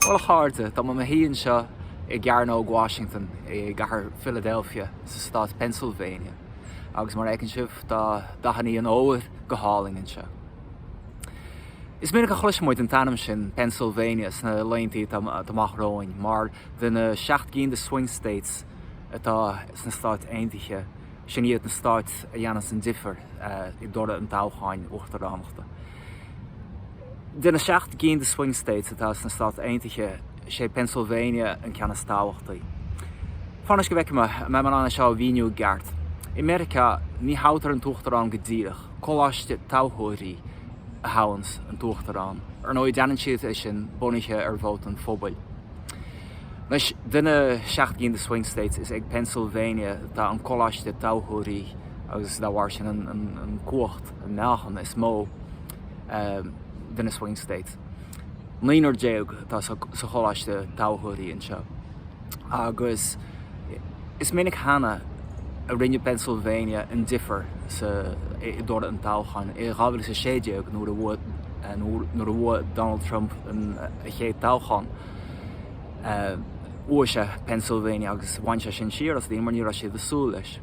Bhuel a chairde, tá mé i mo shuí anseo i gCearnóg Washington i gcathair Philadelphia sa stát Pennsylvania agus mar a fheiceann sibh tá dathanna an fhómhair go hálainn anseo. Is minic a chloisfidh muid an t-ainm sin, Pennsylvania, sna laethanta atá amach romhainn mar de na 7 gcinn de swing states atá sna Stáit Aontaithe, sin iad na stáit a dhéananns an difear i dtoradh an toghcháin uachtaránachta. De na 7 gcinn de swing states atá sna Stáit Aontaithe, sé Pennsylvania an ceann is tábhachtaí. Fan anois go bhfeicfidh mé an mbeidh mé in ann é seo a mhíniú i gceart. I Meiriceá, ní thoghtar an t-uachtarán go díreach, coláiste toghthóirí a thoghanns an t-uachtarán. Ar ndóigh, déanann siad é sin bunaithe ar vóta an phobail. Anois, de na 7 gcinn de swing states, is ag Pennsylvania atá an coláiste toghthóirí agus dá bharr sin an cumhacht, an meáchan is mó de na swing states. Naonúr atá sa choláiste toghthóirí anseo agus is minic cheana a rinne Pennsylvania an difear sa i dtoradh an toghcháin. I 2016 nuair a bhuaigh nuair a bhuaigh Donald Trump an a chéad toghchán, bhuaigh sé Pennsylvania agus bhain sé sin siar as daoine mar ní raibh siad ag súil leis.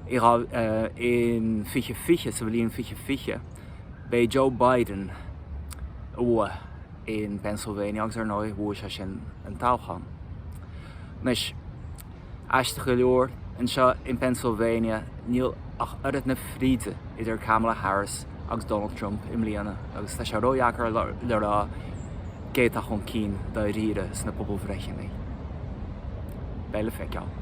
In 2020, sa bhliain 2020, b'é Joe Biden a bhuaigh in Pennsylvania agus ar ndóigh bhuaigh sé sin an toghchán. Anois, aisteach go leor, anseo in Pennsylvania níl ach oiread na fríde idir Kamala Harris agus Donald Trump i mbliana agus tá sé ródheacair le rá cé atá chun cinn dáiríre sna pobalbhreitheanna. Beidh le feiceáil.